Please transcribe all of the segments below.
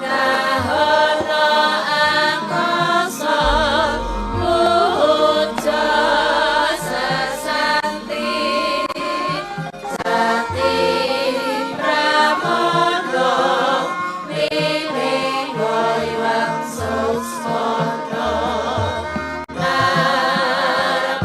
Kahana angkasa puja sesanti jati pramana miningga iwang suksmana narbuka.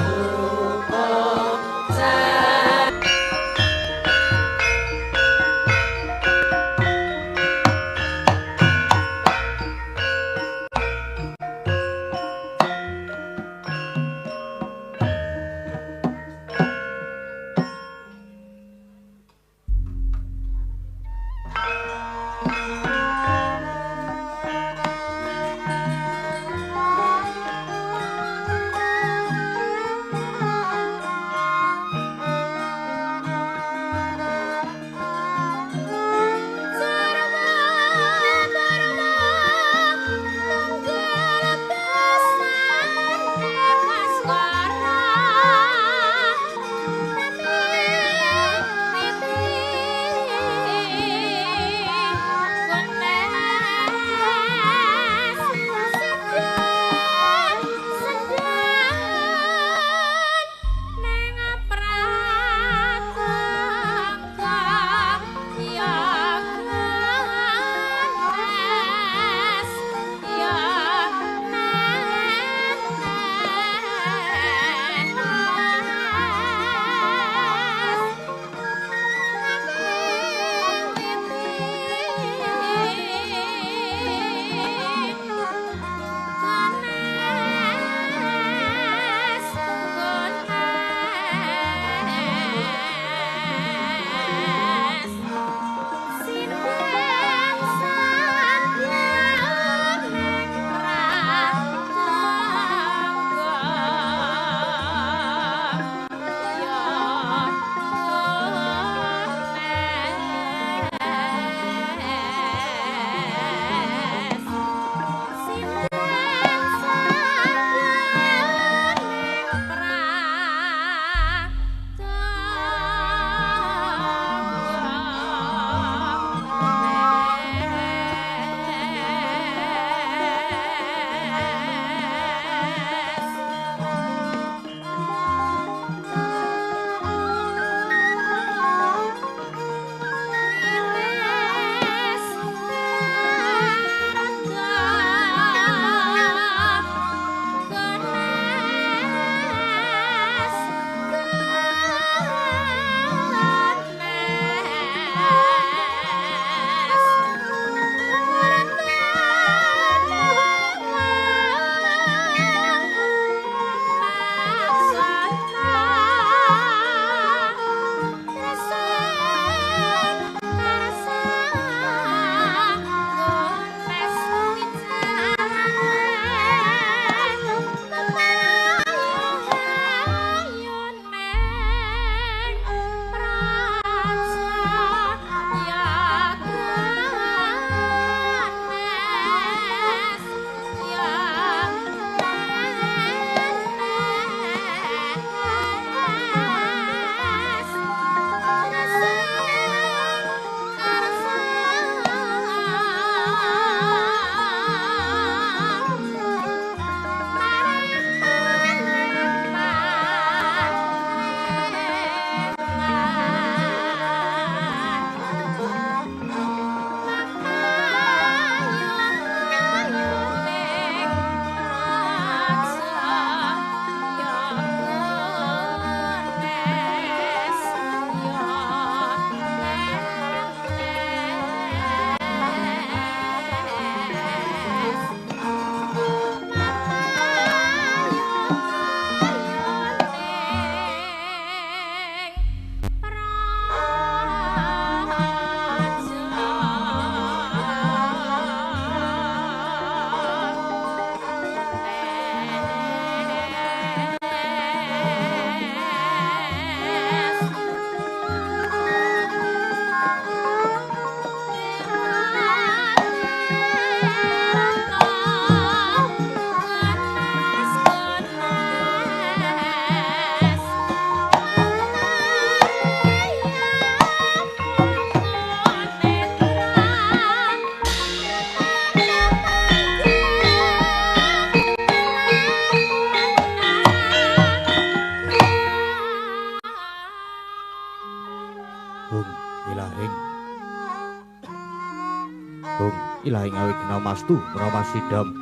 Ilahi ngawigna mastu menawa sidam.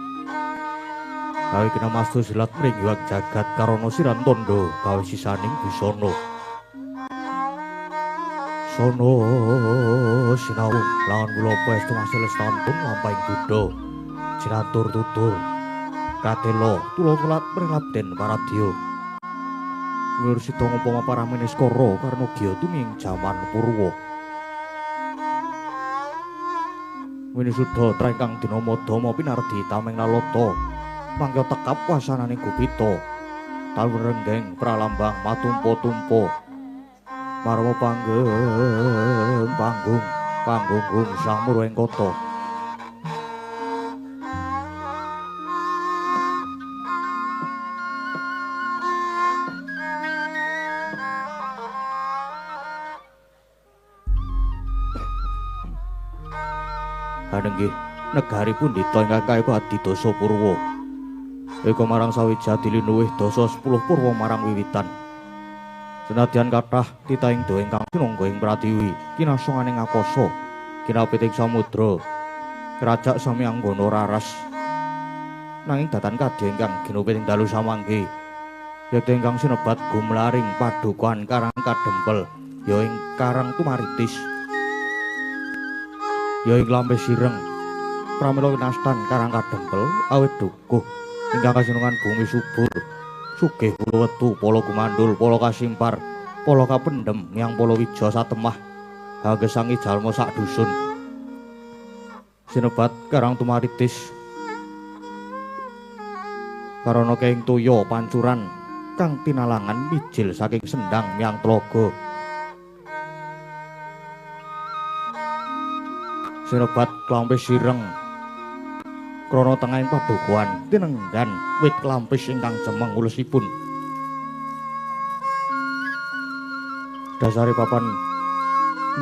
Ngawigna mastu silat mring yuwang jagat karana siran tandha gawe sisaning busana. Sono sinau lawan kula estu masih lestantun lampahing buddha jinatur tutur katela tula-tulat mring Raden Paradya. Wiwit sida ngupama parameneskara karna gya tuming jaman Purwa. Winisuda tra ingkang dinama Dama pinardi tameng lalata mangka tekap wasananing gupita talun renggeng pralambang matumpa-tumpa marwa panggeng panggung panggunggung sang murwa ing kota. Hanenggih negari pundhita ingkang kayuka adidasa purwa. Eka marang sawija dilinuwih dasa 10 purwa marang wiwitan. Senadyan kathah titahing doh ingkang sinangga ing pratiwi kinasonganing akasa kinapiting samudra kerajak sami anggana raras. Nanging datan kadya ingkang ginupit ing dalu samangke yekti ingkang sinebat gumlaring padukuhan Karang Kadempel ya ing Karang Tumaritis ya ing Lampe Sireng pramila winastan Karang Kadempel awit dukuh ingkang kasinungan bumi subur sugih wetu pala gumandul pala kasimpar pala kapendhem yang pala wija satemah hagesangi jalma sak dusun. Sinebat Karang Tumaritis karana keing toya pancuran kang tinalangan mijil saking sendang miang tlaga. Sinebat Klampis Sireng krana tengahing padukuhan tinenggan wit klampis ingkang jemeng ulesipun. Dasare papan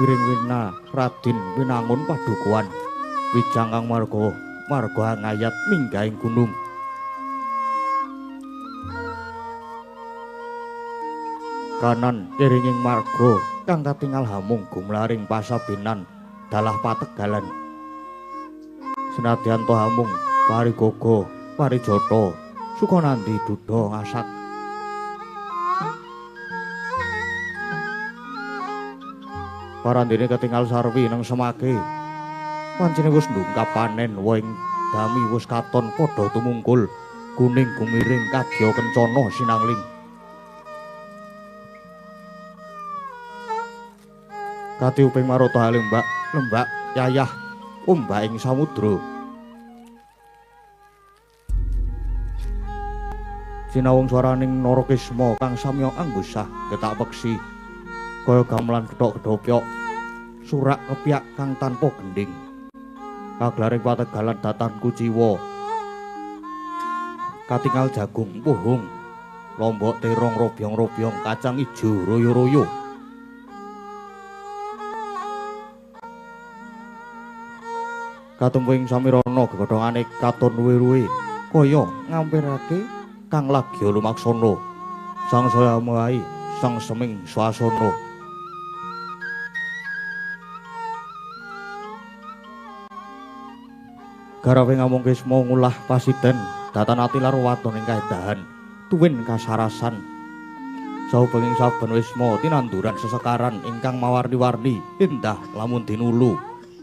miring wina Radin Winangun padukuhan wijang kang marga marga ngayat minggahing gunung. Kanan iringing marga kang katingal hamung gumlaring pasabinan dalah pategalan. Senadyan to hamung parigogo parijata Sukanandi duda ngasak. Parandene ketingal sarwi nang semake. Wancine wis ndungkap panen woing dami wis katon padha tumungkul kuning gumiring kadya kencana sinangling. Katiuping marata lembak lembak yayah ombak ing samudra. Sinawung swaraning Narakisma kang samya anggusah getak peksi kaya gamelan gethok gedhopyok surak kepyak kang tanpa gendhing. Kaglaring pategalan datan kuciwa katingal jagung puhung lombok terong robyong-robyong kacang ijo royo-royo. Katumpuing samirana gegodhongane katon luwe-luwe kaya ngampirake kang lagya lumaksana sangsaya amewahi sang seming swasana. Garawe ngamung kisma ngulah pasiden datan ati lar waton ing kaedahan tuwin kasarasan. Saubenging saben wisma tinanduran sesekaran ingkang mawarni-warni indah lamun dinulu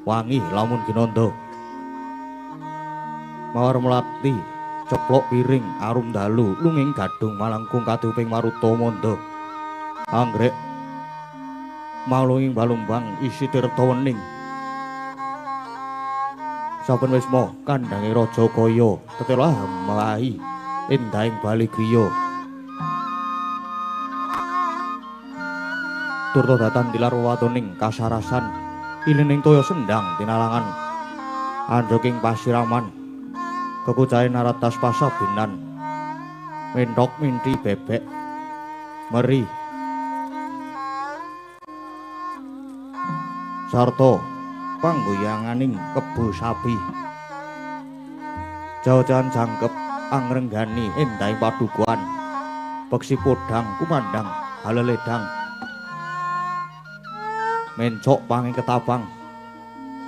wangi lamun ginanda. Mawar melati ceplok piring arum dalu lunging gadung malangkung katiuping maruta manda. Anggrek malunging balumbang isi tirta wening. Saben wisma kandhange raja kaya tetela mlahi endahing bali griya. Turta datan tilar wewatoning kasarasan ilining toya sendang tinalangan andhoking pasiraman kekucahe naratas pasabinan menthok minthi bebek meri sarta panggoyanganing kebo sapi. Jawa-jawan jangkep angrenggani endahing padukuhan peksi podhang kumandhang haleledang mencok panging ketapang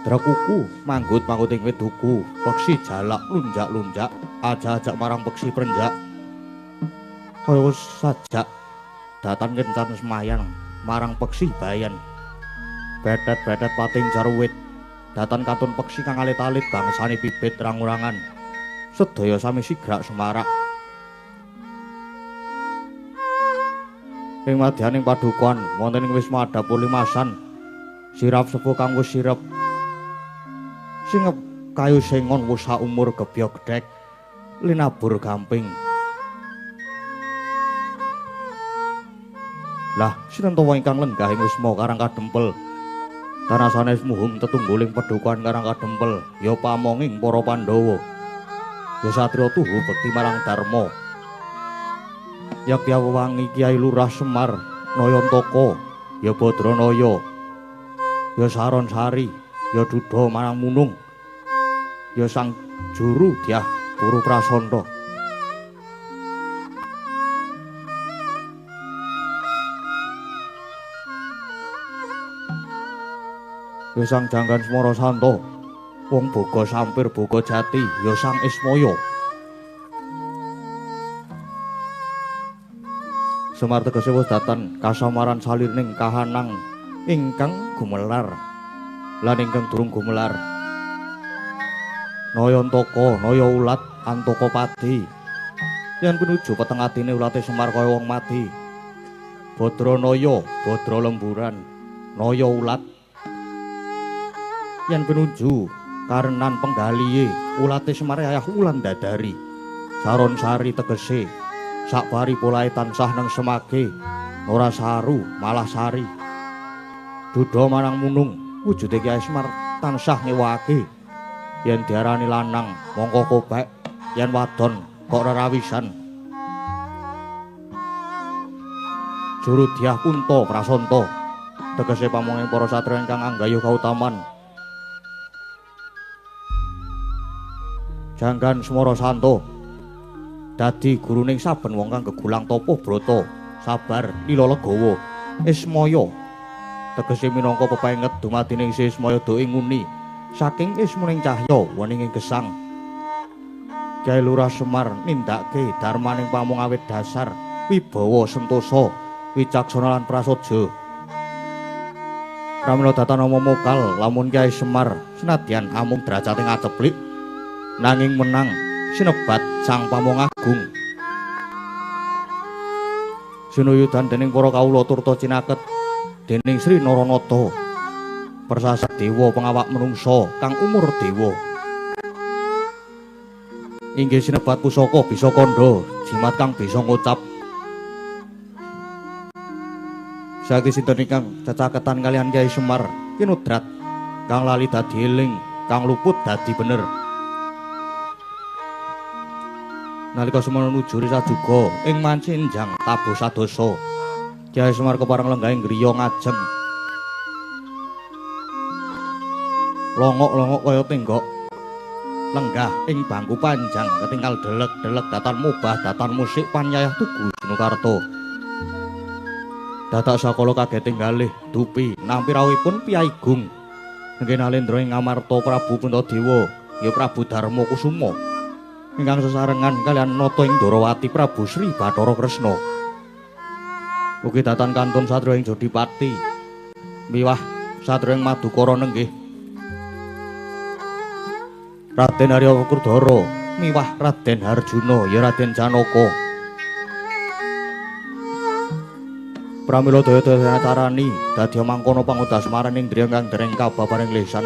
Drakuku manggut-manggut ing wit duku, peksi jalak lunjak-lunjak, aja-ajak marang peksi prenjak. Kaya sajak datan kencan semayang marang peksi bayan. Betet-betet pating jarwit, datan katun peksi kang alit-alit bangsane bibit rangurangan. Sedaya sami sigrak semarak. Ing madyaning padukuhan wonten ing Wisma Adapur limasan, sirap sepuh kang wis sirep. Singep kayu sengon wis saumur gebyok gedhek linabur gamping. Lah sinten to ingkang lenggah ing Wisma Karang Kadempel? Tanah sanes muhum tetungguling padukuhan Karang Kadempel, ya pamonging para Pandhawa. Ya satriya tuhu bekti marang dharma. Yakti wewangi Kyai Lurah Semar Nayantaka, ya Badranaya, ya Saron Sari, ya Duda marang Munung, ya Sang Juru Dyah Puru Prasanta. Ya Sang Janggan Smara Santa, wong boga sampir boga jati, ya Sang Ismaya. Semar tegese wis datan kasamaran salirning kahanang ingkang gumelar lan ingkang durung gumelar. Nayantaka, naya ulat, antaka padi. Yen pinuju peteng atine ulate Semar kaya wong mati. Badranaya, badra lemburan, naya ulat. Yen pinuju karenan penggalihe ulate Semar ayah ulan dadari. Saron sari tegese sak bari polahe tansah nang semake, ora saru malah sari. Duda marang munung wujude Kyai Semar tansah ngewake. Yen diarani lanang mongko kobek, yen wadon kok rerawisan. Juru Dyah Kunta Prasanta tegese pamonging para satriya ingkang anggayuh kautaman. Janggan Smara Santa dadi guruning saben wong kang gegulang tapa brata, sabar lila legawa, ismaya tegese minangka pepenget dumadining Ismaya do ing nguni saking ismuning cahya wening ing gesang. Kyai Lurah Semar nindakake dharmaning pamong awit dasar wibawa sentosa wicaksana lan prasaja. Pramila datan ama mokal lamun Kyai Semar senadyan amung derajate ngaceplik nanging menang sinebat Sang Pamong Agung. Sinuyudan dening para kawula turta cinaket dening Sri Naranata, persasat dewa pengawak menungsa kang umur dewa. Inggih sinebat pusaka bisa kandha, jimat kang bisa ngucap. Sakti sinten ingkang cecaketan kaliyan Kyai Semar kinudrat kang lali dadi eling, kang luput dadi bener. Nalika semono nujuri sajuga ing mancinjang tabuh sadosa, Kyai Semar kepareng lenggah ing griya ngajeng. Longok-longok kaya tenggok lenggah ing bangku panjang ketinggal delek-delek datan mubah datan musik panyayah tugu Sinukarta. Dadak sakala kaget galih dupi nampi rawuhipun Piyai Gung. Nggih Nalendra ing Ngamarta Prabu Puntadewa, ya Prabu Darma Kusuma ingkang sesarengan kaliyan nata ing Ndorowati Prabu Sri Bathara Kresna. Ugi datan kantun satriya ing Jodipati miwah satriya ing Madukara nenggih Raden Arya Kurdara miwah Raden Harjuna ya Raden Janaka. Pramila daya-daya acarani dadi mangkono pangudas maraning indriya kang dereng kababaring lesan.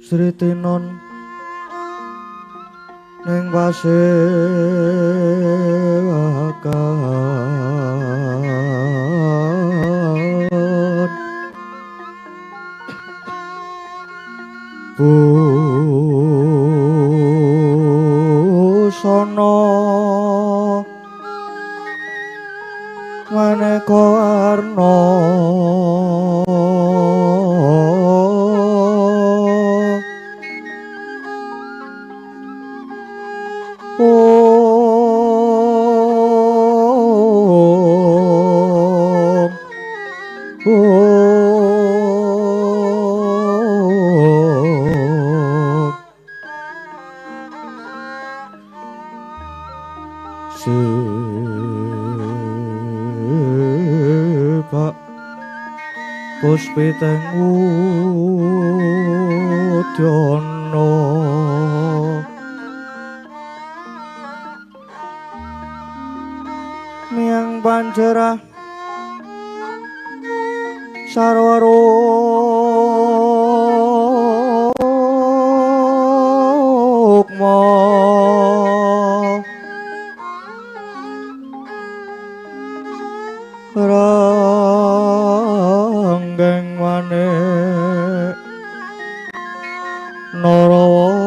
Sritinon ning pasewakan busana maneka warna Puspiteng udyana miang panjerah sarwa rukma ranggeng manik Narawata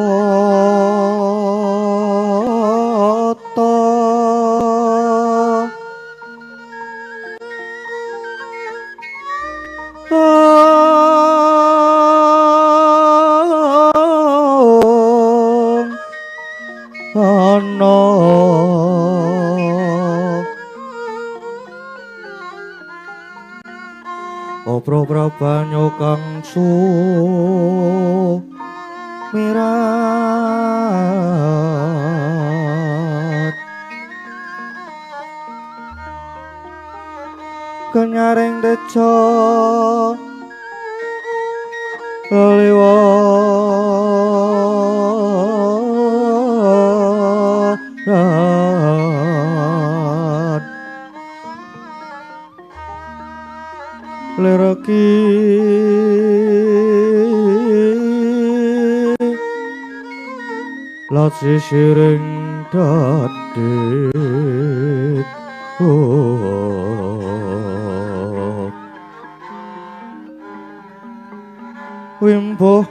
ana Obro prabanyo kang sumirat kenyaring teja liwaran lereki lat sisiring dadit wimbuh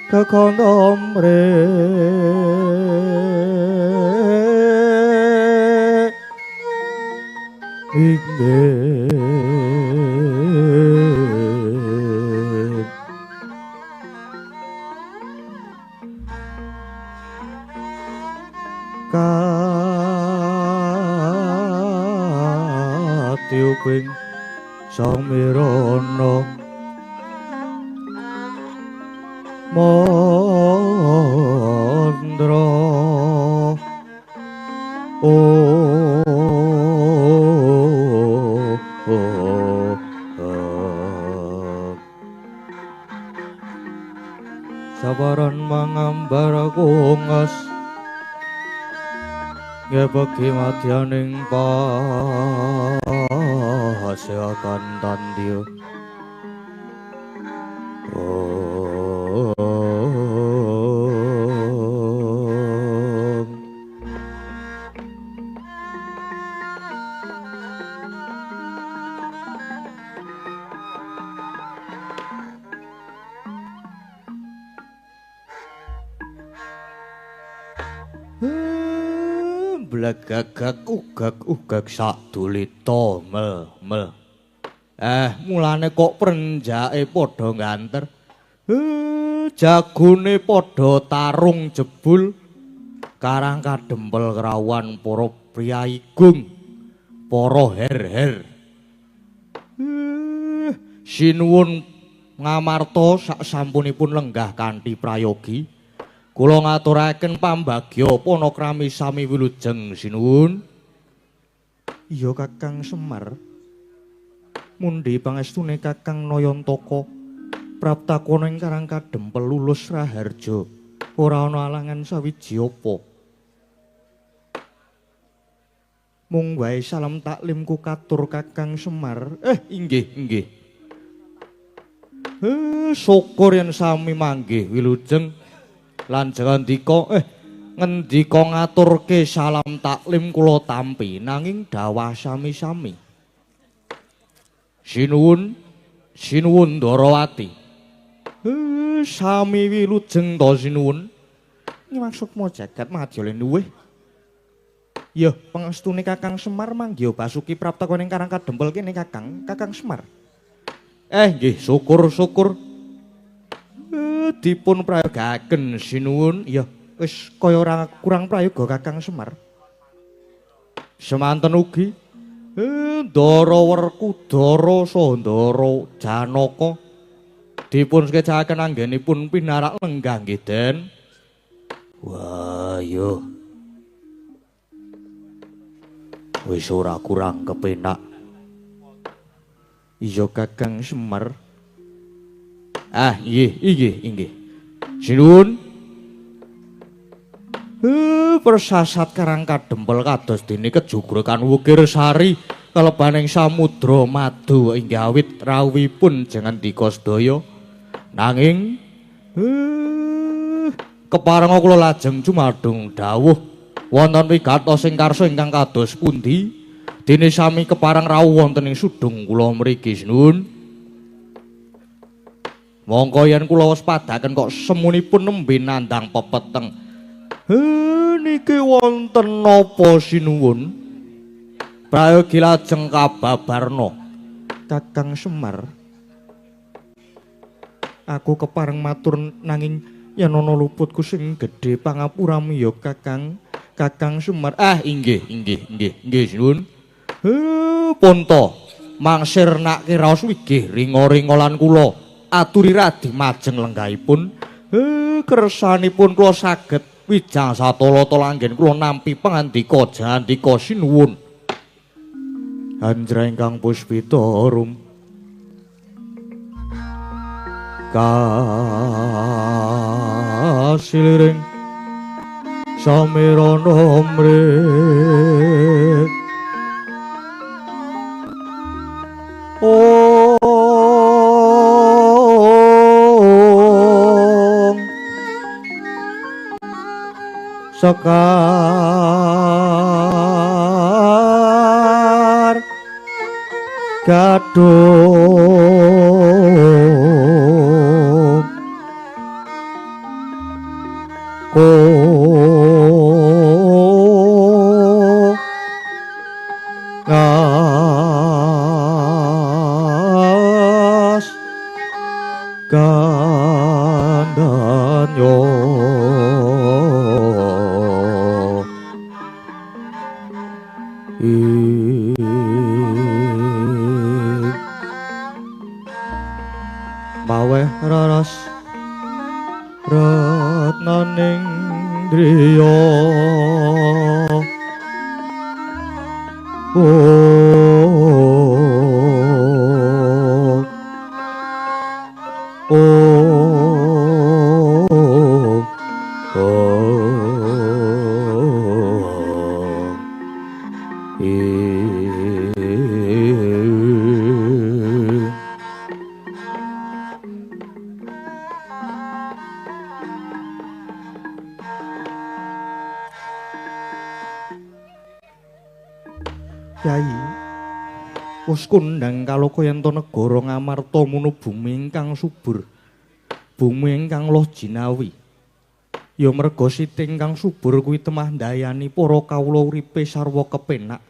kekondomre inggih katiuping samirana mandra sabaran mangambar kungas ngebeki madyaning paseakan tandya. Blegagak ugak ugak sadulita mel mel. Mulane kok prenjake padha nganter. Jagone padha tarung jebul. Karang kadempel krawan para priyayi gung, para her-her. Sinuwun ngamarta sak sampunipun lenggah kanthi prayogi. Kula ngaturaken pambagya panakrami sami wilujeng sinuwun. Iya Kakang Semar. Mundi pangestune Kakang Nayantaka praptakana ing Karang Kadempel lulus raharja. Ora ana alangan sawiji apa. Mung wae salam taklimku katur Kakang Semar. Inggih, inggih. Syukur yen sami manggih wilujeng lan ngendika ngendika ngaturke salam taklim kula tampi nanging dawah sami-sami. Sinuwun, sinuwun Ndarawati. Sami wilujeng to sinuwun. Iki maksudmu jagat madya luwih. Ya, pangestune Kakang Semar manggiha Basuki prapta ning Karang Kadempel kene Kakang, Kakang Semar. Nggih, syukur-syukur. Dipun prayogaken sinuwun. Ya, wis kaya ora kurang prayoga Kakang Semar. Semanten ugi Ndara Werkudara saha Ndara Janaka dipun sekecaken anggenipun pinarak lenggah nggih, Den. Wah, yo. Wis ora kurang kepenak. Iya Kakang Semar. Ah, nggih, inggih, inggih. Sinuwun. Persasat Karang Kadempel kados dene kejugrekan wukir sari kalebaning samudra madu inggih awit rawuhipun jengendika sedaya. Nanging keparenga kula lajeng jumadung dawuh wonten wigatos ing karsa ingkang kados pundi dene sami kepareng rawuh wonten ing sudung kula mriki sinuwun. Mongko yen kula wespadaken kok semunipun nembe nandhang pepeteng. Niki wonten napa sinuwun? Prayogi lajeng kababarna. Kakang Semar, aku kepareng matur nanging yen ana luputku sing gedhe pangapuramu ya Kakang. Kakang Semar. Ah, inggih, inggih, inggih, inggih sinuwun. Ponto mangsir nak kiraos wigih ringa-ringa lan kula aturi radi majeng lenggahipun. Kersanipun kula saged wijang satala langgen kula nampi pangandika jandika sinuwun. Anjra ingkang puspita rum kasiliring samirana mrih. Om Sekar Gadung Ko Ngas Gandanyo Maweh raras ratnaning driya. Kyai, wis kondhang kaloka yen to negara Ngamarta munu bumi ingkang subur, bumi ingkang loh jinawi. Ya merga siti ingkang subur kuwi temah ndayani para kawula uripe sarwa kepenak.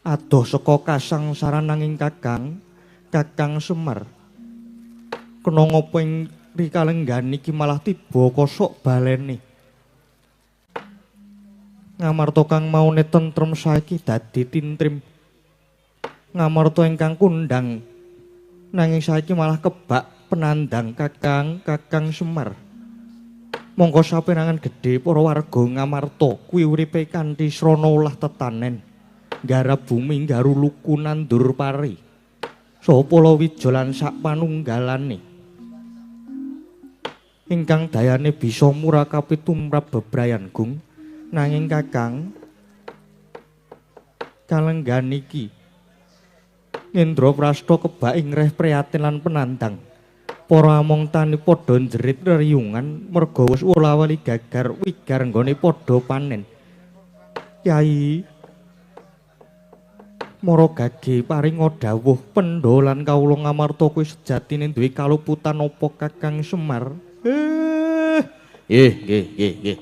Adoh saka kasangsaran nanging Kakang, Kakang Semar. Kena ngapa ing rikalenggan iki malah tiba kosok balene. Ngamarta kang maune tentrem saiki dadi tintrim. Ngamarta ingkang kondhang nanging saiki malah kebak penandang Kakang, Kakang Semar. Mongko saperangan gedhe para warga Ngamarta kuwi uripe kanthi srana olah tetanen, nggarap bumi, nggaru luku, nandur pari. Saha palawija lan sak panunggalane. Ingkang dayane bisa murakapi tumrap bebrayan gung. Nanging Kakang, kalenggan iki Ngendraprasta kebak ing reh prihatin lan penandang. Para among tani padha njerit reriyungan merga wis wala-wali gagar wigar nggone padha panen. Kyai Mara Gage paringa dawuh Pandhawa lan kawula Ngamarta kuwi sejatine duwe kaluputan apa Kakang Semar? Nggih, nggih, nggih, nggih.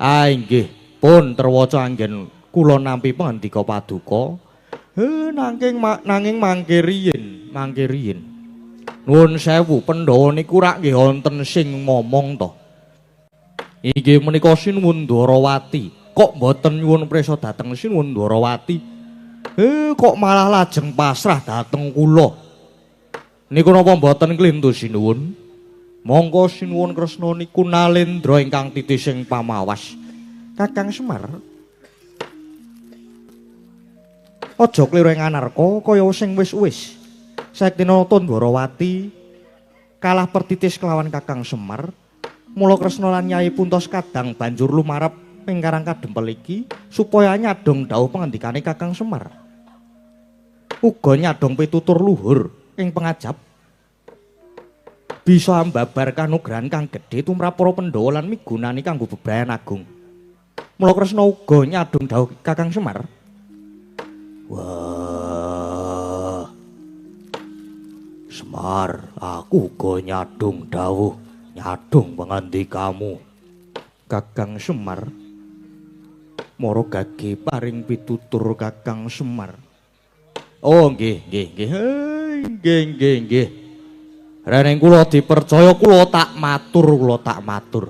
Ah nggih, pun terwaca anggen kula nampi pangandika paduka. Nanging mangke riyin, mangke riyin. Nuwun sewu, Pandhawa niku rak nggih wonten sing momong to. Inggih menika Sinuwun Dwarawati. Kok mboten nyuwun prisa dhateng Sinuwun Dwarawati? Kok malah lajeng pasrah dhateng kula. Niku napa mboten klintu sinuwun? Monggo sinuwun Kresna niku nalendra ingkang titising pamawas. Kakang Semar, aja kliru ing anarka kaya sing wis-wis. Saektina Dwarawati kalah pertitis kelawan Kakang Semar. Mula Kresna lan Nyai Puntos kadang banjur lumarep ing Karang Kadempel iki supaya nyadong dawuh pangandikane Kakang Semar. Uga nyadong pitutur luhur ing pengajap bisa ambabar kanugrahan kang gedhe tumrap para Pandhawa lan migunani kanggo bebrayan agung. Mula Kresna uga nyadong dawuh Kakang Semar. Wah. Semar, aku uga nyadong dawuh, nyadong pangandikamu. Kakang Semar. Mara Gage paring pitutur Kakang Semar. Oh nggih, nggih, nggih. Nggih, nggih, nggih. Reneng kula dipercaya kula tak matur, kula tak matur.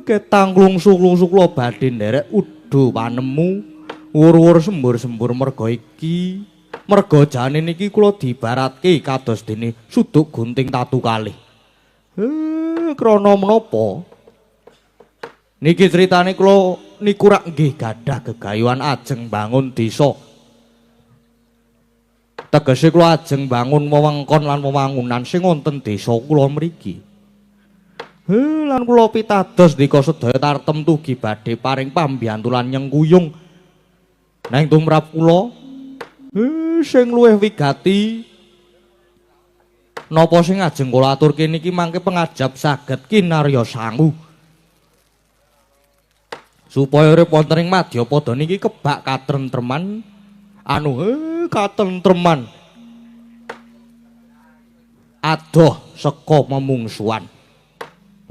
Ketang klungsu-klungsu kula badhe nderek udo panemu wur-wur sembur-sembur merga iki. Merga jane niki kula diibaratke kados dene suduk gunting tatu kalih. Krana menapa? Niki critane kula niku rak nggih gadah gegayuhan ajeng bangun desa. Tegese kula ajeng bangun wewengkon lan wewangunan sing wonten desa kula mriki. Lan kula pitados ndika sedaya tartemtu ugi badhe paring pambiyantu lan nyengkuyung neng tumrap kula. Sing luwih wigati napa sing ajeng kula aturke niki mangke pengajap saged kinarya sangu. Supaya urip wonten ing madyapada niki kebak katentreman katentreman adoh saka memungsuhan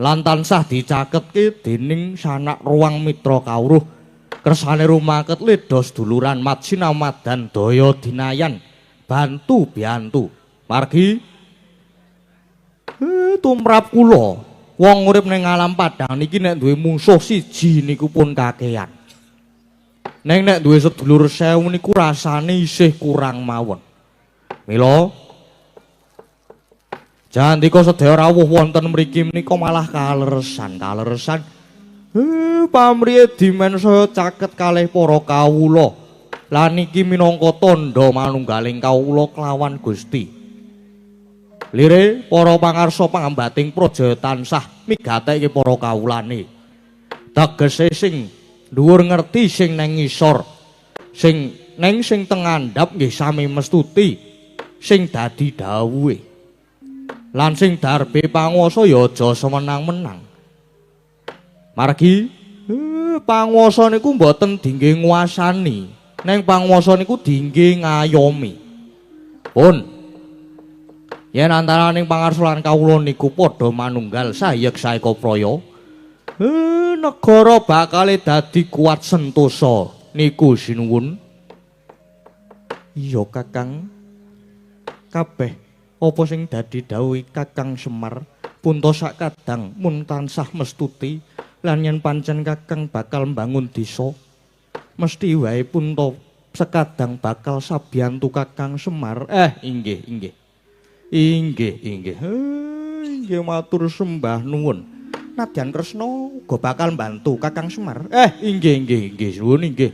lan tansah dicaketke dening sanak ruang mitra kawruh kersane rumaket ledha seduluran madsinamadan daya dinayan bantu biantu margi tumrap kula wong urip ning alam padang niki nek duwe mungsuh siji niku pun kakean. Neng nek duwe sedulur 1000 niku rasane isih kurang mawon. Mila jandika sedaya rawuh wonten mriki menika malah kaleresan, kaleresan. Pamriye dimen saya caket kalih para kawula. Lan niki minangka tandha manunggaling kawula kelawan Gusti. Lire para pangarsa pangambating praja tansah migateke para kawulane. Tegese sing dhuwur ngerti sing neng ngisor, sing neng sing teng ngandhap nggih sami mestuti sing dadi dawuhe. Lan sing darbe panguwasa ya aja semenang-menang. Margi panguwasa niku mboten dingge nguasani, neng panguwasa niku dingge ngayomi. Pun yen antaraning pangarsa lan kawula niku padha manunggal sayek saeka praya, negara bakale dadi kuat sentosa niku sinuwun. Iya Kakang, kabeh apa sing dadi dawuhe Kakang Semar punta sak kadang mun tansah mestuti lan yen pancen Kakang bakal mbangun desa mesti wae punta sekadang bakal sabiyantu Kakang Semar. Inggih, inggih. Inggih, inggih. Inggih matur sembah nuwun. Nadyan Kresna uga bakal mbantu Kakang Semar. Inggih, inggih, inggih, suwun inggih.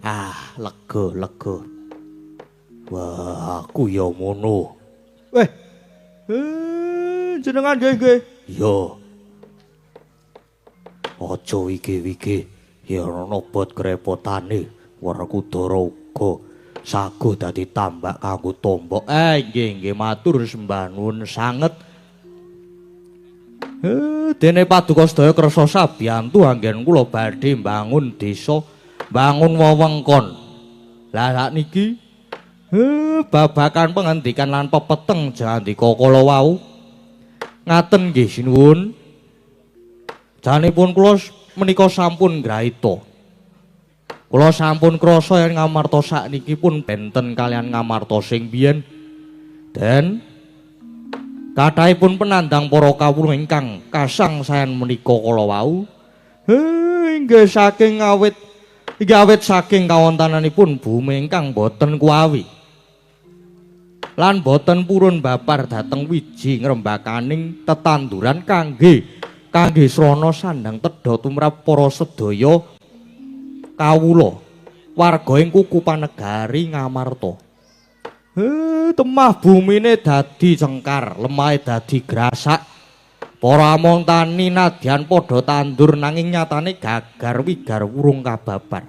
Ah, lega, lega. Wah, aku ya ngono. Jenengan nggih, nggih. Iya. Aja wige-wige, ya ana bot kerepotane. Werkudara uga Saguh dadi tambak kanggo tombok. Nggih nggih matur sembah nuwun sanget. Dene paduka sedaya kersa sabiyantu anggen kula badhe mbangun desa, mbangun wewengkon. Lah sakniki babakan pengendikan lan pepeteng jandika kala wau. Ngaten nggih sinuwun. Janipun kula menika sampun ngraita. Kula sampun krasa yen Ngamarta sakniki pun benten kalian Ngamarta sing biyen. Den kathahipun penandang para kawula ingkang kasangsayan menika kala wau inggih saking awit inggih awit saking kawontenanipun bumi ingkang boten kuawi. Lan boten purun babar dhateng wiji ngrembakaning tetanduran kangge kangge srana sandang tedha tumrap para sedaya kawula warga ing kuku panegari Ngamarta. Temah bumine dadi cengkar, lemahe dadi grasak. Para among tani nadyan padha tandur nanging nyatane gagar wigar wurung kababar.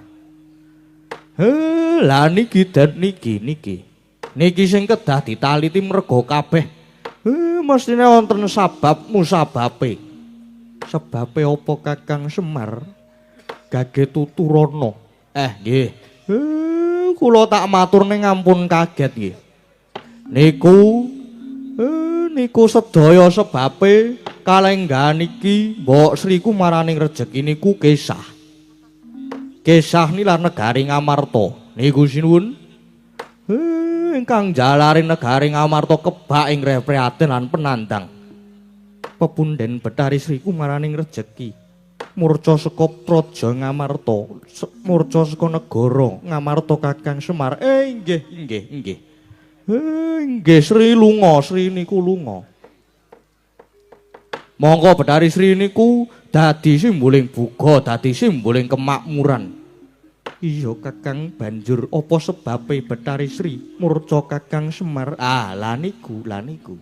Lah niki den niki niki. Niki sing kedah ditaliti merga kabeh. Mestine wonten sabab musababe. Sebabe apa Kakang Semar? Gage tuturana. Nggih. Kula tak matur ning ampun kaget nggih. Niku niku sedaya sebabe kalenggahan iki Mbok Sri kumaraning rejeki niku kesah. Kesah nilar negari Ngamarta. Niku sinuwun. Ingkang jalari negari Ngamarta kebak ing prihatin lan penandang. Pepunden Betari Sri kumaraning rejeki. Murca saka praja Ngamarta, murca saka negara Ngamarta Kakang Semar. Nggih, nggih, nggih. Nggih Sri lunga, Sri niku lunga. Mongko Betari Sri niku dadi simboling buga, dadi simboling kemakmuran. Iya Kakang, banjur apa sebabe Betari Sri murca Kakang Semar? Ah, lah niku, lah niku.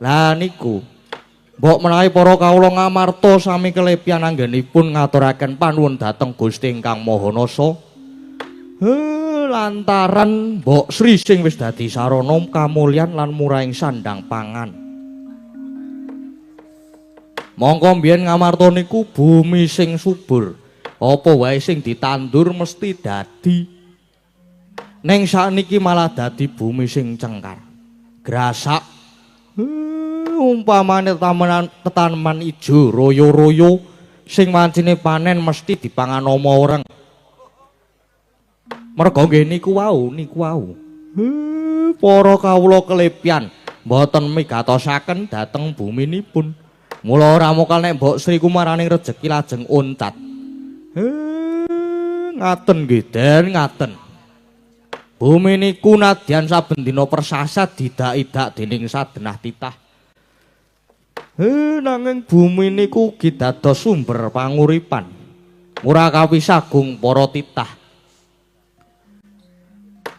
Lah niku. Mbok menawi para kawula Ngamarta sami kelepian anggenipun ngaturaken panuwun dhateng Gusti ingkang Maha Nasa. Lantaran Mbok Sri sing wis dadi sarana kamulyan lan murahing sandang pangan. Mongko mbiyen Ngamarta niku bumi sing subur. Apa wae sing ditandur mesti dadi. Ning sakniki malah dadi bumi sing cengkar. Grasak. Umpamane tetaneman ijo royo-royo sing wancine panen mesti dipangan ama orang. Merga nggih niku wau, niku wau. Para kawula kelepian mboten migatosaken dhateng buminipun. Mula ora mokal nek Mbok Sri kumaraning rejeki lajeng oncat. Ngaten nggih Den, ngaten. Bumi niku nadyan saben dina persasat didak-idak dening sadenah titah. Nanging bumi niku ugi dados sumber panguripan. Murah kawisagung para titah.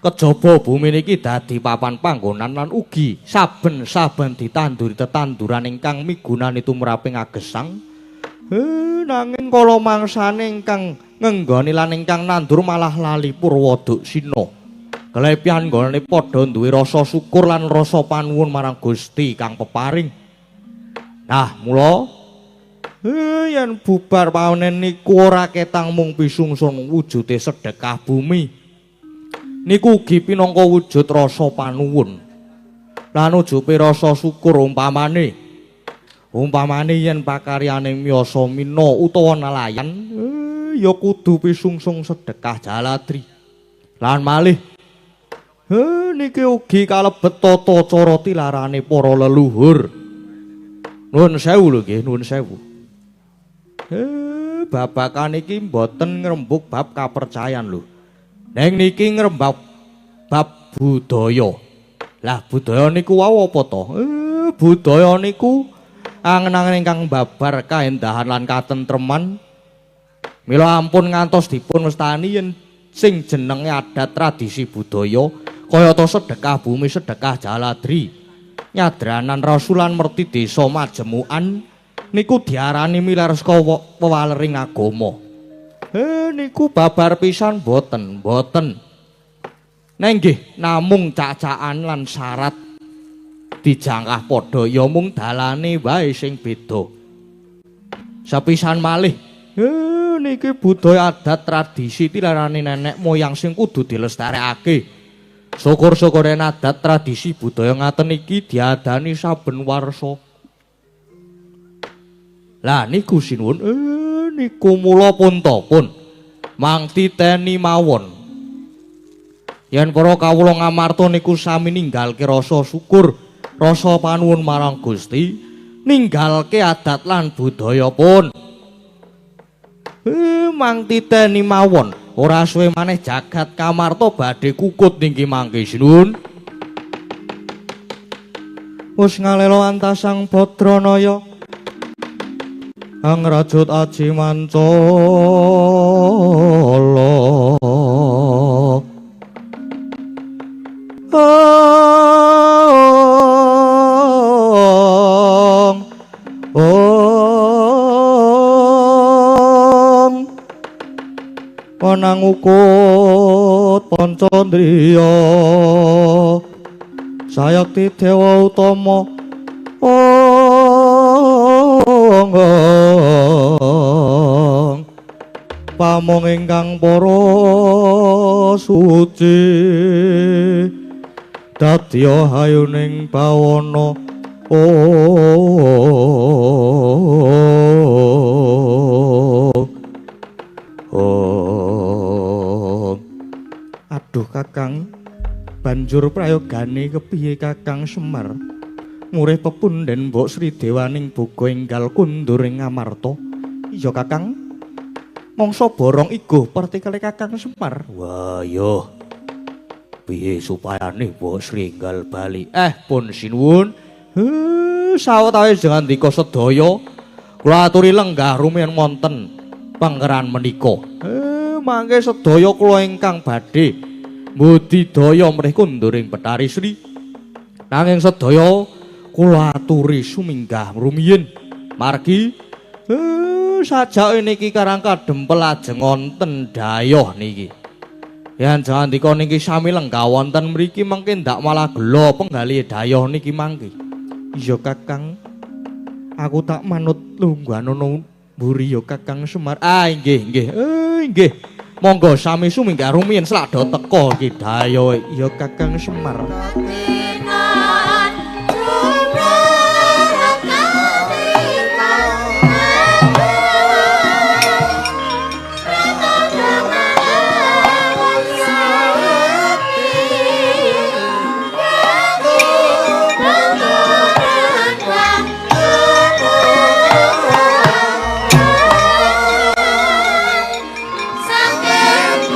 Kejaba bumi niki dadi papan panggonan lan ugi saben-saben ditanduri tetanduran ingkang migunani tumraping agesang. Nanging kala mangsane ingkang ngenggoni lan ingkang nandur malah lali purwa duksina. Kelepian nggone padha duwe rasa syukur lan rasa panuwun marang Gusti kang peparing. Nah, mula yen bubar panen niku ora ketang mung pisungsun wujude sedekah bumi. Niku ugi pinangka wujud rasa panuwun. Lan ujupe rasa syukur umpamane. Umpamane yen pakaryane miyasa mina utawa nelayan, ya kudu pisungsung sedekah jaladri. Lan malih niki ugi kalebet tata cara tilarane para leluhur. Nuwun sewu lho nggih, nuwun sewu. Babakan iki mboten ngrembug bab kapercayan lho. Neng niki ngrembug bab budaya. Lah budaya niku wau apa to? Budaya niku angen-angen ingkang babar kaendahan lan katentreman. Mila ampun ngantos dipun wastani yen sing jenenge adat tradisi budaya kayata sedekah bumi, sedekah jaladri, nyadranan rasulan merti desa majemukan niku diarani milar saka wewalering agama. Niku babar pisan boten, boten. Neng nggih namung cacakan lan syarat dijangkah padha ya mung dalane wae sing beda. Sepisan malih, niki budaya adat tradisi tilarane nenek moyang sing kudu dilestarekake. Syukur-syukure adat tradisi budaya ngaten iki diadani saben warsa. Lah niku sinuwun, niku mula puntapun mang titeni mawon. Yen para kawula Ngamarta niku sami ninggalke rasa syukur, rasa panuwun marang Gusti, ninggalke adat lan budaya pun. Mang titeni mawon, ora suwe maneh jagat Kamarta badhe kukut niki mangke sinuwun. Wis ngalelo antasang Badranaya, angrajut aji mancala. Ong ong wenang ukut pancandriya sayakti dewa utama ong pamong ingkang para suci dadya hayuning bawana ong. Aduh Kakang, banjur prayogane kepiye Kakang Semar? Murih pepunden Mbok Sri Dewaning boga enggal kundur ing Ngamarta. Iya Kakang, mangsa borong iguh pertikele Kakang Semar. Wah yo, piye supayane Mbok Sri enggal bali? Pun sinuwun. Sawetawis ngandika sedaya kula aturi lenggah rumiyin wonten panggeran menika. Mangke sedaya kula ingkang badhe mbudidaya mrih kunduring Bethari Sri. Nanging sedaya kula aturi suminggah rumiyin. Margi sajake niki karang kadempel ajeng wonten dayoh niki. Yen jandika niki sami lenggah wonten mriki mengke ndak malah gela penggalih dayoh niki mangke. Iya Kakang, aku tak manut lungguhanono mburi ya Kakang Semar. Ah nggih nggih. Nggih. Monggo sami suminggah rumiyin selak do teka iki dayohe. Iya Kakang Semar. Saking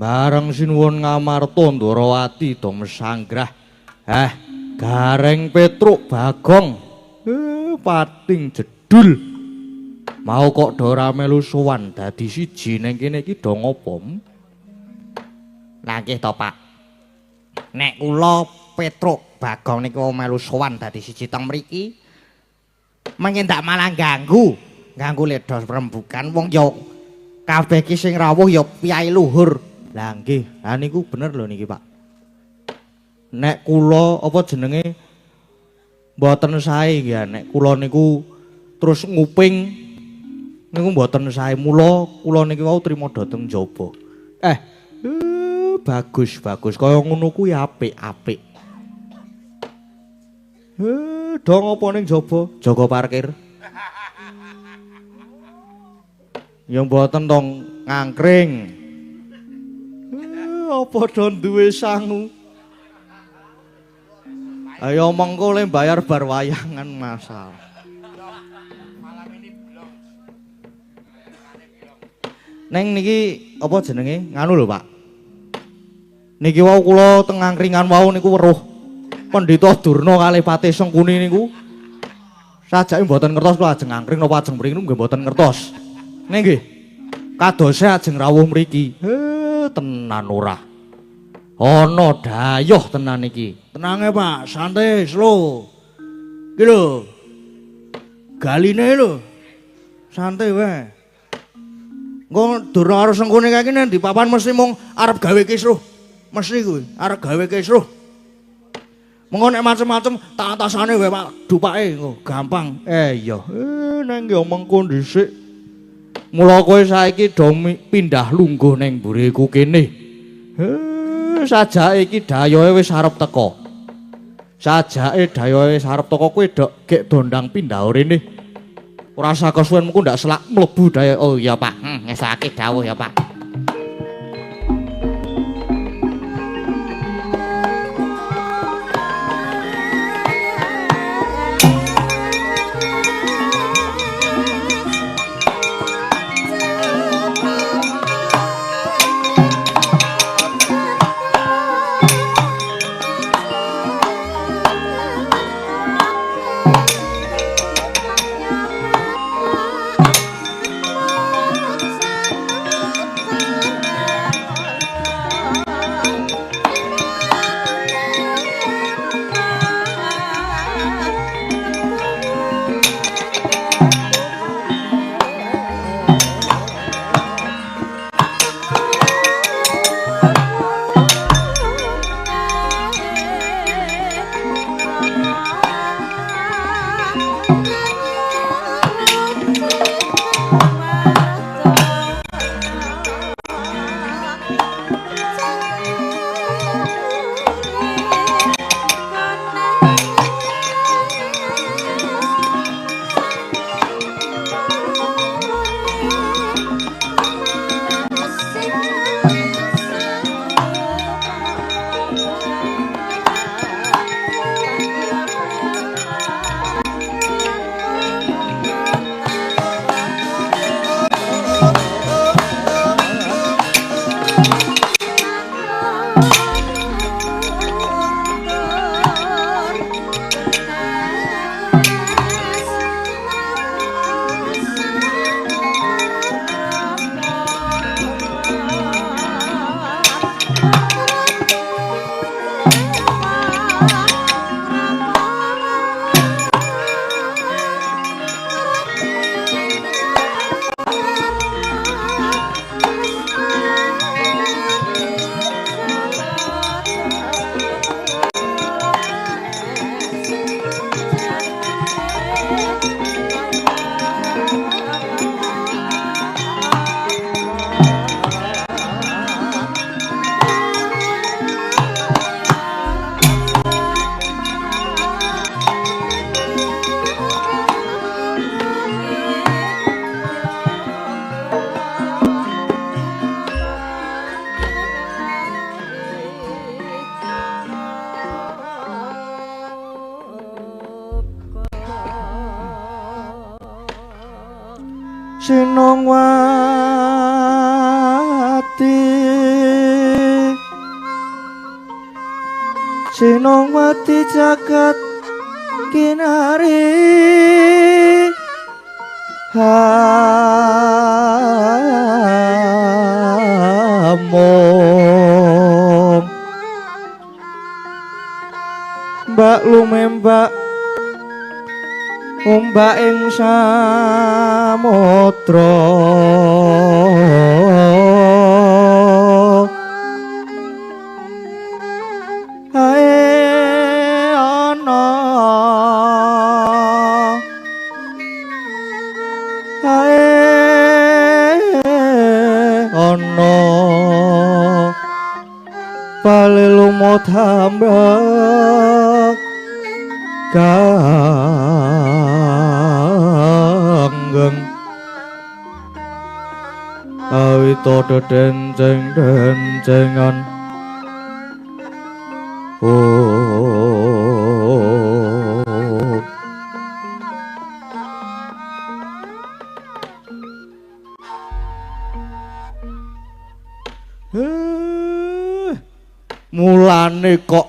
Bareng sinuwun Ngamarta Ndorowati do mesanggrah. Gareng Petruk Bagong. Pating jedul. Mau kok do ora melu sowan dadi siji ning kene iki do ngopo? Lah nggih to, Pak. Nek kula Petruk Bagong niku melu sowan dadi siji teng mriki, mengke ndak malah ganggu, ganggu ledos rembukan wong ya kabeh iki sing rawuh ya piyai luhur. Lah nggih, lah niku bener lho niki, Pak. Nek kula apa jenenge mboten sae nggih, nek kula niku terus nguping niku mboten sae, mula kula niki wau trima dhateng njaba. Bagus bagus kaya ngono kuwi apik-apik. Do ngopo ning njaba? Jaga parkir. Ya mboten tong ngangkring. Apa do duwe sangu? Ayo mengko le bayar bar wayangan masalah. Neng niki apa jenenge? Nganu lho, Pak. Niki wau kula teng angkringan wau niku weruh Pendhita Durna kalih Patih Sengkuni niku. Sajake mboten ngertos kula ajeng angkring napa ajeng mriki niku nggih mboten ngertos. Ning nggih. Kadose ajeng rawuh mriki. Tenan ora. Ana dayoh tenan iki. Tenange, Pak, santai, slow. Iki lho. Galine lho. Santai wae. Engko Durna karo Sengkuni kae iki nek di papan mesti mung arep gawe kisruh. Mesti kuwi arep gawe kisruh. Mengko nek macem-macem tak atasane wae, Pak, dupake engko gampang. Iya. Neng yo mengko dhisik. Mula kowe saiki do pindah lungguh ning mburiku kene. Sajake iki dayohe wis arep teka. Sajake dayohe wis arep teka kowe dok gek dondang pindah rene. Ora usah kesuwen mengko ndak selak mlebu dayohe. Oh iya, Pak. Ngesake dawuh ya, Pak. Sinongwati jagat kinari hamong mbak lumembak ombak ing samudra ae ana ae ana palelumut hambak ganggeng awita dedenceng-dencengan. Oh, mulane kok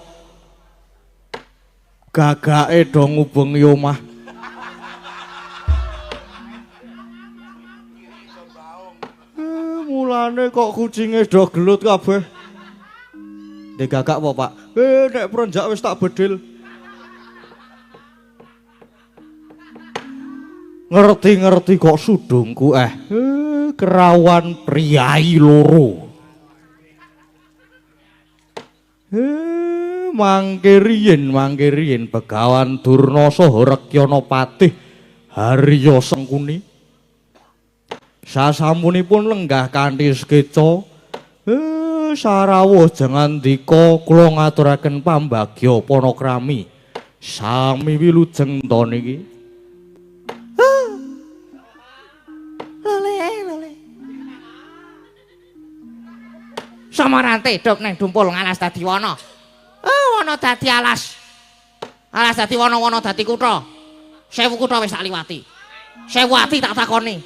gagake do ngubengi omah. Mulane kok kucinge do gelut kabeh. Ndek gagak apa, Pak? Nek prenjak wis tak bedil. Ngerti-ngerti kok sudungku kerawan priyayi loro. Mangke riyin Begawan Durna saha Rekyana Patih Harya Sengkuni. Sasampunipun lenggah kanthi sekeca, sarawuh jengandika kula ngaturaken pambagya panakrami. Sami wilujeng ta niki. Lole lole. Samarante dop neng dumpul ngalas dadi wana. Wana dadi alas. Alas dadi wana, wana dadi kutha. 1000 kutha wis tak liwati. 1000 ati tak takoni.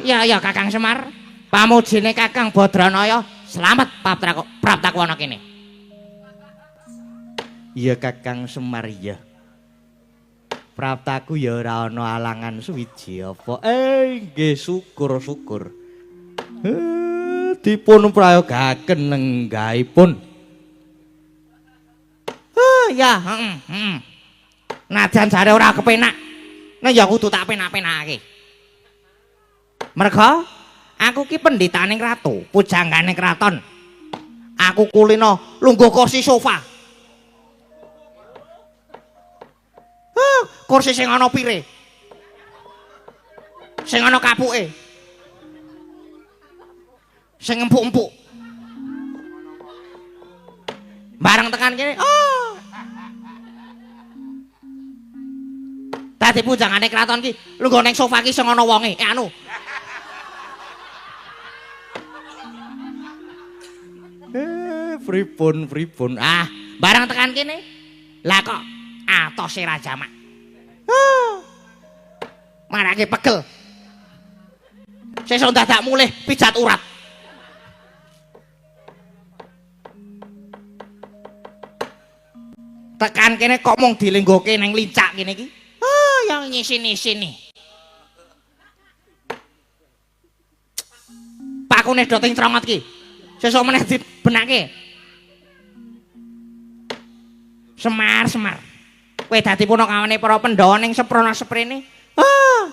Ya ya Kakang Semar. Pamujine Kakang Badranaya slamet praptaku ana kene. Iya Kakang Semar iya. Praptaku ya ora ana alangan suwiji apa. Nggih syukur-syukur. Dipun prayogaken lenggahipun. Ya, heeh. Najan jare ora kepenak. Nek ya kudu tak penak-penakake. Merga aku ki pendhitaning ratu, pujanggane kraton. Aku kulino lungguh kursi sofa. Kursi sing ana pire. Sing ana kapuke. Sing empuk-empuk. Bareng tekan kene, oh. Dadi pujangane kraton ki lungguh ning sofa ki sing ana wonge. Anu. Pripun. Ah, bareng tekan kene. Lah kok atose ra jamak. Marake pegel. Sesuk dadak mulih pijat urat. Tekan kene kok mung dilenggoke nang lincak kene iki. Oh, yang ngisini-sini. Pakune do ting trongot ki. Sesuk meneh dibenake. Semar, Semar. Kowe dadi punakawane para Pandhawa ning seprana seprene. Ah.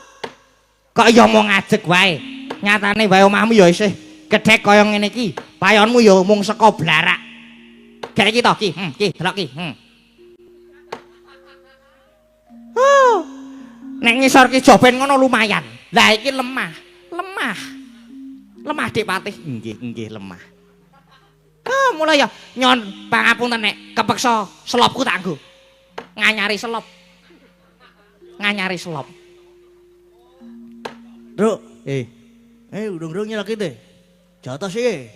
Kok ya mung ngajeg wae. Nyatane wae omahmu ya isih gedhek kaya ngene iki. Payonmu ya mung saka blarak. Gek iki to ki, ki delok ki. Oh. Nek ngisor ki joben ngono lumayan. Lah iki lemah, lemah. Lemah Dik Patih. Nggih, nggih lemah. Ah, mulai ya nyon pangapunten nek kepeksa selopku tak nggo. Nganyari selop. Nganyari selop. Nduk, urung-urung nyelaki teh. Jatah sih.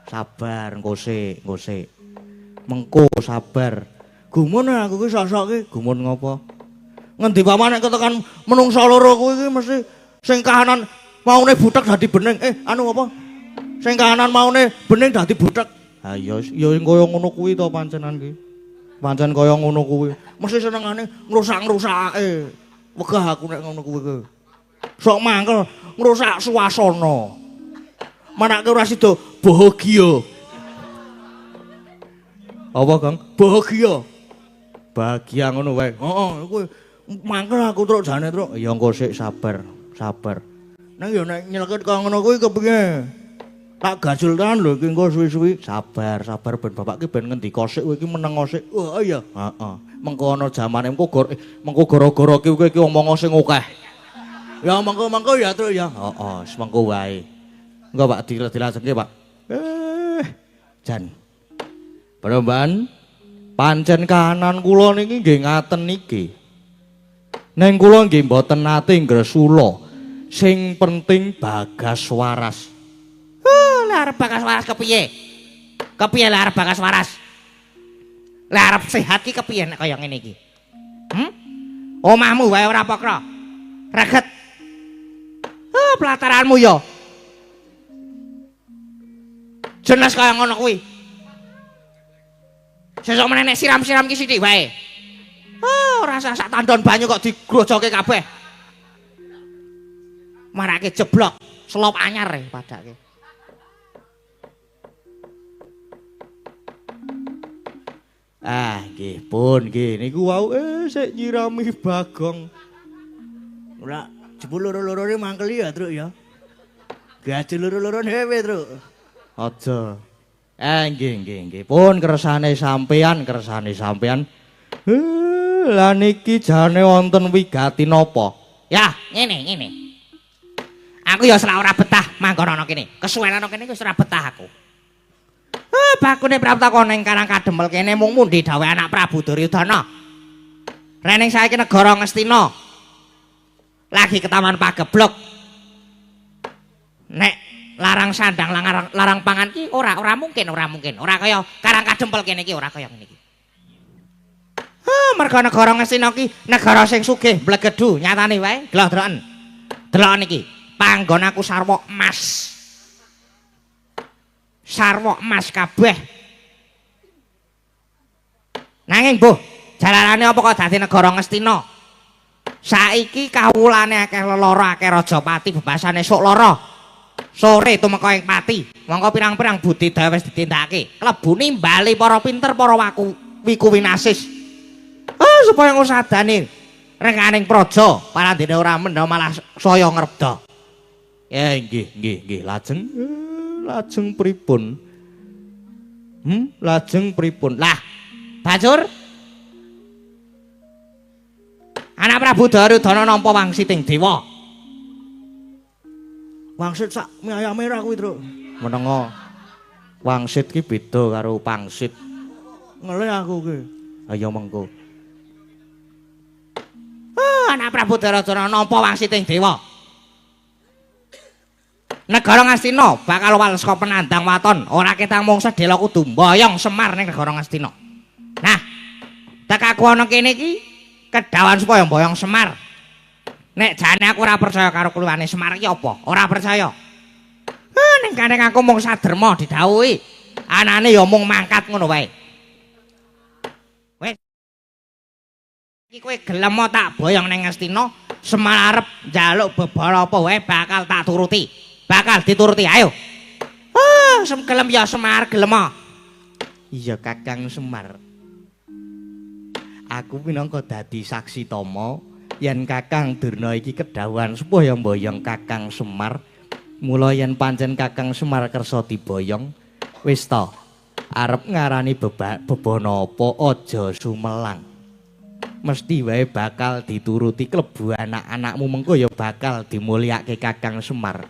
Sabar, engko sik, engko sik. Mengko sabar. Gumun aku ki sok-sok ki, gumun ngopo? Ngendi paman nek ketekan menungsa loro kuwi ki mesti sing kahanan maune butek dadi bening. Anu apa? Sing kahanan maune bening dadi butek. Ha ya ya kaya ngono kuwi to pancenan ki. Pancen kaya ngono kuwi. Mesti senengane ngrusak-ngrusake. Wegah aku nek ngono kuwi ki. Sok mangkel ngrusak suasana. Manake ora sida bahagia. Apa, Kang? Bahagia. Bahagia ngono wae. Heeh, kuwi mangkel aku truk jane truk. Ya engko sik sabar, sabar. Nang ya nek nyelekit kaya ngono kuwi kepiye? Tak gajul tenan lho iki engko suwi-suwi. Sabar, sabar ben bapak ki ben ngendika sik kowe iki meneng sik. Oh iya. Heeh. Mengko ana jamane engko mengko gara-gara ki kowe iki omong sing akeh. Ya mengko-mengko ya truk ya. Heeh, wis mengko wae. Engko Pak dilajengke, Pak. Jan. Bromban pancen kahanan kula niki nggih ngaten niki. Neng kula nggih mboten nate ngresula. Sing penting bagas waras. Lah arep bagas waras kepiye? Kepiye lah arep bagas waras? Lah arep sehat ki kepiye nek kaya ngene iki? Omahmu wae ora pokro. Reget. Pelataranmu ya. Jelas kaya ngono kuwi. Sesuk meneh nek siram-siram ki sithik wae. Ora usah sak tandon banyu kok digrojoke kabeh. Marake jeblok, selop anyar padake. Ah, nggih pun nggih niku wau sik nyirami Bagong. Ora jebul loro-lorone mangkeli ya, Truk ya. Gaji loro-lorone dhewe, Truk. Aja. Nggih nggih nggih pun kersane sampean, kersane sampean. Lah niki jane wonten wigati napa? Ya, ngene ngene. Aku ya selak ora betah manggon ana kene. Kesuwen ana kene wis ora betah aku. Bakune Praptaka ning Karang Kadempel kene mung mundhi dawuh anak Prabu Duryudana. Rening saiki negara Ngastina. Lagi ketaman pageblok. Nek larang sandang larang pangan ki ora mungkin, ora mungkin. Ora kaya Karang Kadempel kene iki ora kaya ngene iki. Merga negara Ngastina ki negara sing sugih mblegedu nyatane wae glodroken. Deloken iki, panggon aku sarwa emas. Sarwa emas kabeh. Nanging mbuh, jalarane apa kok dadi negara Ngastina? Saiki kawulane akeh lelara, akeh rajapati bebasane sok lara. Sore tumeka ing pati, mongko pirang-pirang budidaya wis ditindakake. Klebu nimbali para pinter, para waku wiku winasis. Supaya ngusadani renganing praja, parandene ora mendha malah saya ngrebda. Ya nggih nggih nggih, lajeng lajeng pripun? Lajeng pripun? Lah, banjur anak Prabu Duryudana nampa wangsiting dewa. Wangsit sak mie ayam merah kuwi, Truk. Menengo. Wangsit ki beda karo pangsit. Ngelih aku ki. Ayo mengko. Anak Prabu Duryudana nampa wangsiting dewa. Negara Ngastina bakal wales saka penandang waton, ora ketang mung sedhela kudu mboyong Semar ning negara Ngastina. Nah, tekaku ana kene iki kedawan supaya mboyong Semar. Nek jane aku ora percaya karo kluwane Semar iki apa? Ora percaya. Ning kene aku mung saderma didhawuhi. Anane ya mung mangkat ngono wae. Wis. Iki kowe gelem tak boyong ning Ngastina, Semar arep njaluk bebara apa wae bakal tak turuti. Bakal dituruti, ayo. Gelem ya Semar, gelem. Iya Kakang Semar. Aku minangka dadi saksi tama yen Kakang Durna iki kedhawuhan supaya mboyong Kakang Semar. Mula yen pancen Kakang Semar kersa diboyong, wis ta arep ngarani bebana apa aja sumelang. Mesti wae bakal dituruti klebu anak-anakmu mengko ya bakal dimulyake Kakang Semar.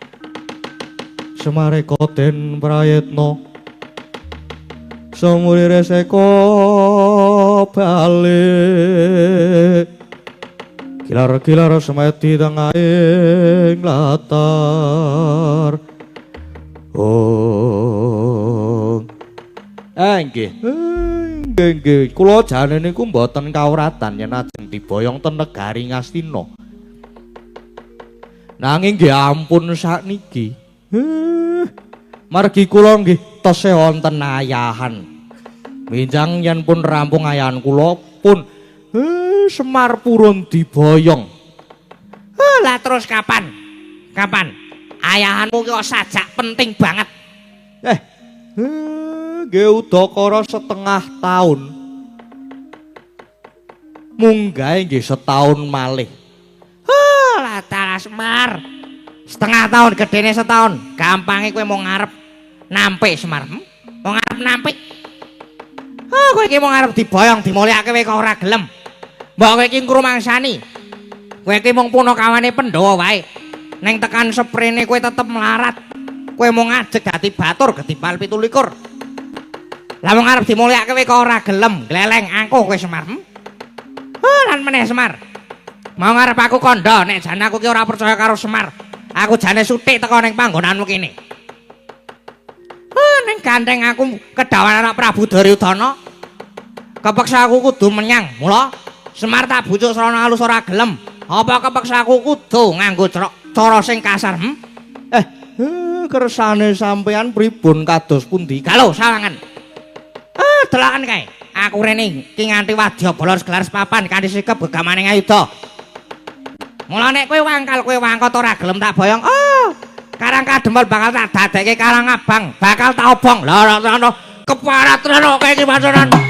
Semareka den prayitna sumurire seka balik kilar-kilar semedi tengahing latar. Oh, nggih nggih nggih, kula jane niku mboten kawratan yen ajeng diboyong ten negari Ngastina. Nanging nggih ampun sakniki. Margi kula nggih tesih wonten ayahan. Benjang yen pun rampung ayahan kula pun Semar purun diboyong. Lah terus kapan? Kapan? Ayahanmu ki kok sajak penting banget. Nggih udakara setengah taun. Munggahe nggih setahun malih. Lah dalah Semar. Setengah tahun gedene setahun. Gampange kowe mau ngarep nampik Semar. Hmm? Mau ngarep nampik. Ah, kowe iki mau ngarep diboyong dimulyake kowe kok ora gelem. Mbok kowe iki ngrumangsani. Kowe iki mung punakawane Pandhawa wae. Neng tekan seprene kowe tetep melarat. Kowe mau ngajeg dadi batur gedipal 27. Lah mung arep dimulyake kowe kok ora gelem, gleleng angkuh kowe Semar. Hmm? Oh, lan meneh Semar. Mau ngarep aku kandha nek jane aku ki ora percaya karo Semar. Aku jane sutik teko ning panggonanmu kene. Oh, ning gandeng aku kedawan anak Prabu Duryudana. Kepeksa aku kudu menyang. Mula Semar tak bujuk srana alus ora gelem. Apa kepeksa aku kudu nganggo cara sing kasar? Hmm? Kersane sampean pripun kados pundi? Galo sawangan. Ah, deloken kae. Aku rene iki nganti wadyabala gelar sepapan kanthi sikep gegamaning ayuda. Mula nek kowe wangkal kowe wangkot ora gelem tak boyong. Oh, Karang Kadempel bakal tak dadekke karang abang, bakal tak obong. Lah ora ono keparat rene kowe iki paconan.